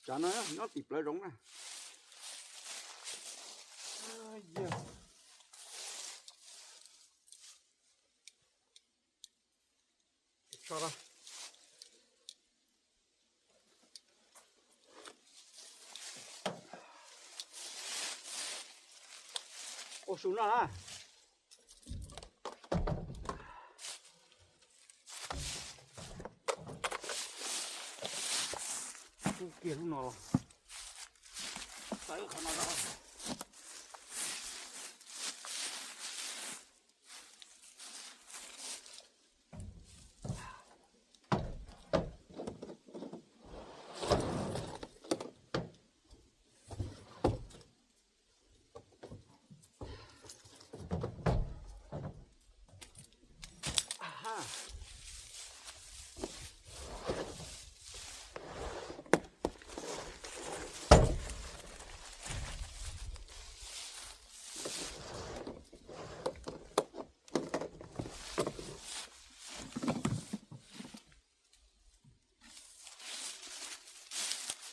Tsav no nyob tim plawv zoov na. Ua su noj na. Ub, kiag lub no los.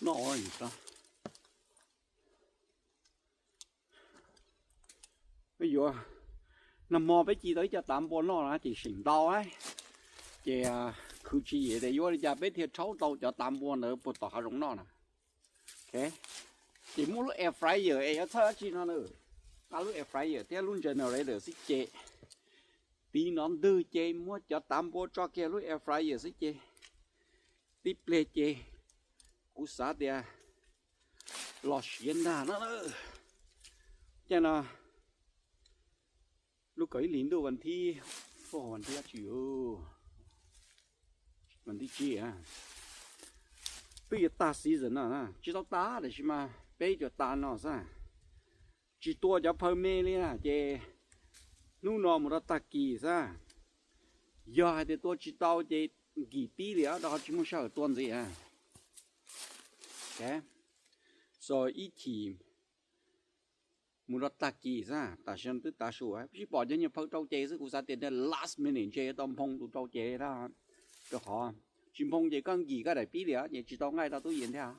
Noj, peb yuav, nag hmo peb ci tau ib co tav npua noj na ces seem ntau, ces khwv tsis yeem tias yuav li cas peb thiaj rhaub tau cov tav npua ntawd puag tom hav zoov noj na. Ces muab lub air fryer es yuav txhawj dab tsi no na, nqa lub air fryer thiab lub generator xwb ces, tiv no ntwg ces muab cov tav npua tso kiag lub air fryer xwb ces, tib pliag ces kuv xav tias los siav ntag no. Ces no lub kaum ib hlis ntuj vas thib, vas thib dab tsi, vas thib tsib, twb yuav tag season no na, tsis tau tag tiam sis mas peb yuav tas no xwb. Tsis tua cov phaw me li na ces hnub no mus rau tag kis xwb. Yog hais tias tua tsis tau ces nkim tib li rau qhov tsis muaj sij hawm tua ntxiv. So ib chim mus rau tag kis xwb, tam sim no twb tav su, sib pom cov nyuag phaw rau ces xwb, kuv xav tias last minute ntshe yuav tau nphoo tus rau ces, rau qhov tsis nphoo ces koj nkim koj daim pib li ces tsis tau nqaij rau tub yees thiab.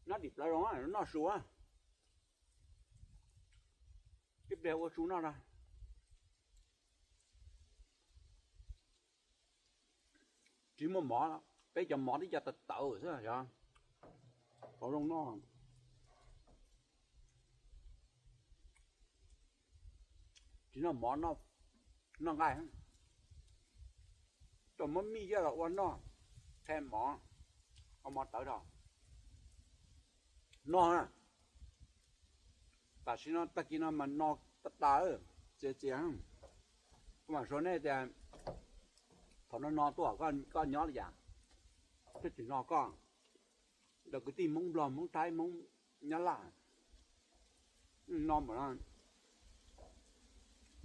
Nyob tim plawv zoov noj su, tib pliag ua su noj na. Tsis muaj mov, peb cov mov twb cov tawv tawv xwb, qhov zoo noj. Tsis noj mov, noj nqaij, coj muab mij coj los ua noj, the mov, ua mov tawv rau noj. Tam sim no tag kis no mas no tas tas, txias txias. Kuv mam suav nej tias thaum no no tuaj koj nyob li cas, thiab tsis no koj, ntawm kwv tij Hmoob Nplog, Hmoob Thaib, Hmoob Nyab Laj, no mas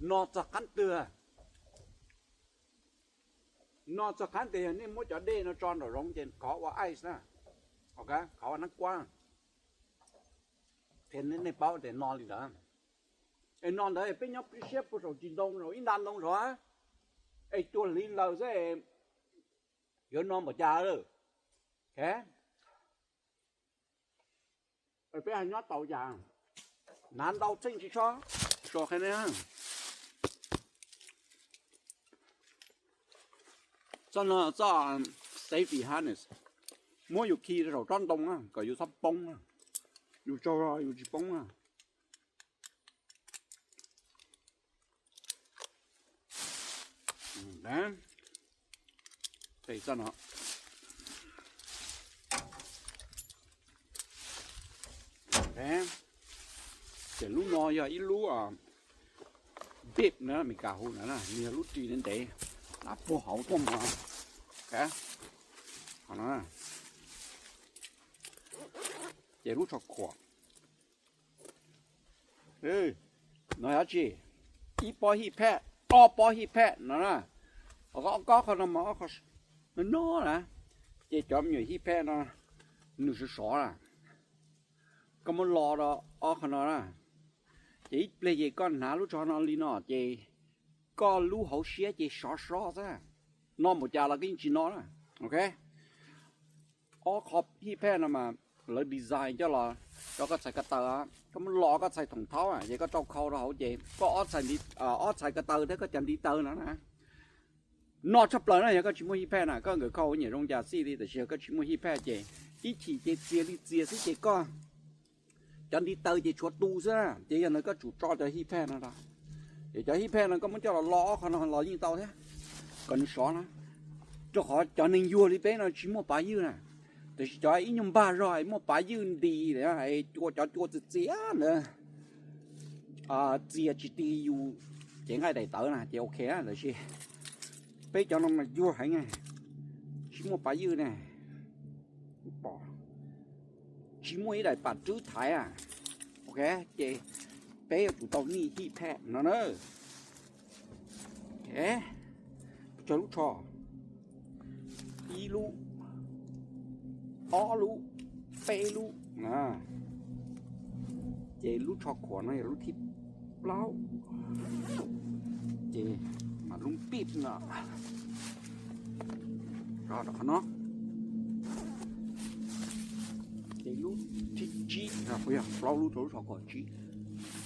no txog qab twg, no txog qab twg yog nej muab cov dej no tso nraum zoov ces khov ua ice na, khov ua nab kuab. Qhia nej paub tias no li ntawd. Es no ntawd peb nyob pib siab puag saum tsis ntoo, saum ib nta ntoo saud, es cua hliv laws xwb, yuav no npaum cas lawm. Peb ho nyob tau cas, hnav ntau txheej tsis txhob, suav qhia nej. Txoj no txoj safety harness, muab yus khi rau saum tsob ntoo kom yus txhob poob, yus tsaug yus tsis poob. Ces lub no yog ib lub Tib no Meskas hu no, nws yog lub ris ntev ntev, puag hauv tuaj mog. Qhov no ces lub tsho khuam no yog tsi, ib pob heat pad, ob pob heat pad no na. Kob qhov no mas no no na, ces cov me nyuam heat pad no nws sov sov na. Koj muab lo rau ob qhov no na, ces ib pliag ces koj hnav lub tsho no li no ces koj lub hauv siab ces sov sov xwb. No npaum cas los koj yeej tsis no na. Ok, ob qho heat pad no mas lawv design coj los rau koj txhais ko taw, koj muab lo koj txhais thoom thaub ces koj rau khau rau hauv ces koj ob txhais ko taw thiab koj cov ntiv taw no na, no tshaj plaws na. Yog koj tsis muaj heat pad na, koj nkawd khau nyiam zoo cas xij li, tiam sis yog koj tsis muaj heat pad ces ib chim ces txias li txias xwb ces koj cov ntiv taw ces tshuav tu xwb. Ces yog ntawd koj tsum tso cov heat pad no rau, ces cov heat pad no koj muab coj los lo ob qho no los yeej tau thiab, kom nws sov na. Rau qhov cov neeg yuag li peb no tsis muaj pav ywj na, tiam sis cov ib nyuag npag zog muaj pav ywj nti, cua, cov cua txias txias ntawd txias tsis ti yus cev nqaij daim tawv na ces ok na. Tiam sis peb cov no mas yuag heev, tsis muaj pav ywj ne, pom, tsis muaj ib daim pam rwb thaiv. Ok, ces peb yuav tsum tau nij heat pad no na. Tsawg lub tsho? Ib lub, ob lub, peb lub. Ces lub tsho khuam no yog lub thib plaub, ces mam lub pib no rau qhov no. Ces lub thib tsib, yog plaub lub rau lub tsho khuam tsib,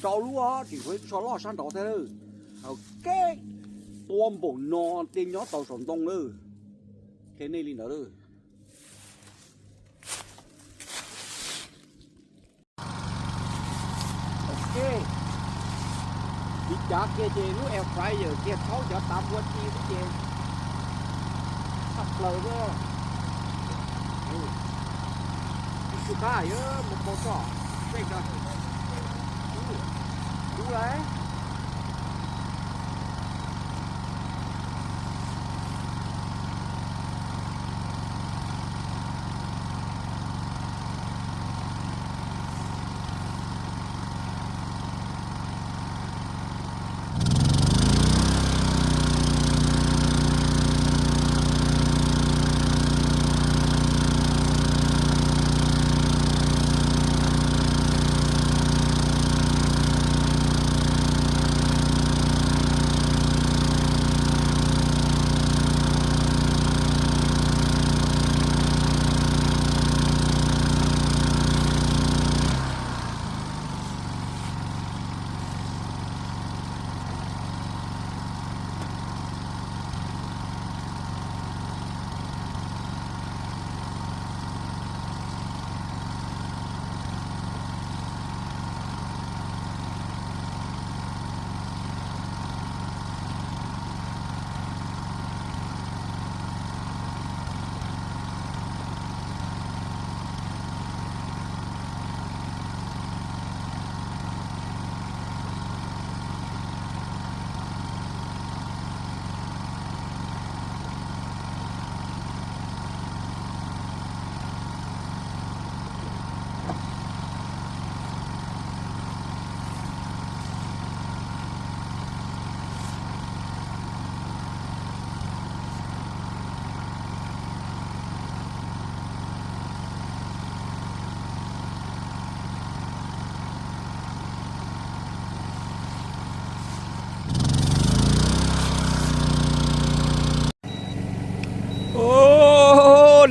rau lub os, tseem tshuav ib lub tsho loj sab nraud thiab lawm. Ok, tua npaum no tej nyob tau saum ntoo lawm. Qhia nej li ntawd lawm. Ok, tiv cav kiag ces lub air fryer kiag rhaub cov tav npua ci xwb ces tshaj plaws xwb. Tsis xyuas qab yuav mus pau toj, seb kub lawm.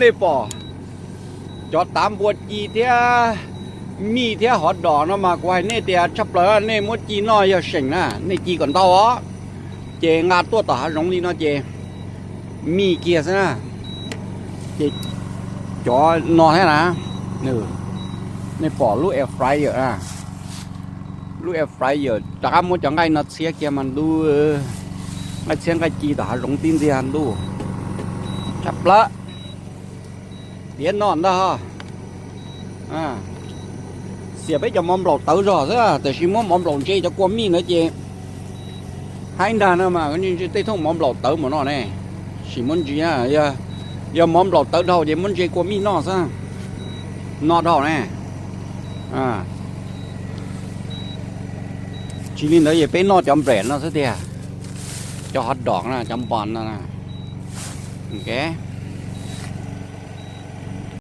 Nej pom cov tav npua ci thiab mij thiab hov dos no mas kuv hais nej tias tshaj plaws, nej muab ci noj yog seem na, nej ci kom ntau os. Ces nqa tuaj tom hav zoov li no ces mij kiag xwb na. Ces cov no thiab na, nej pom lub air fryer na, lub air fryer rov qab muab cov nqaij no txhiab kiag mas ntuj, nqaij txhiab nqaij ci tom hav zoov tib ntxiag ntuj, tshaj plaws. Tiav no ntag. Xiam peb cov mov nplaum tawv zog xwb, tiam sis muab mov nplaum ntse cov kua mij ntawd ces Haib ntag no mas, tej thooj mov nplaum tawv mus no ne, sim muab ntsis, yog mov nplaum tawv dhau ces muab ntse kua mij noj xwb, noj dhau ne. Tsis li ntawd ces peb noj cov npleem no xwb tiag, cov hot dog no, cov npos no, ok.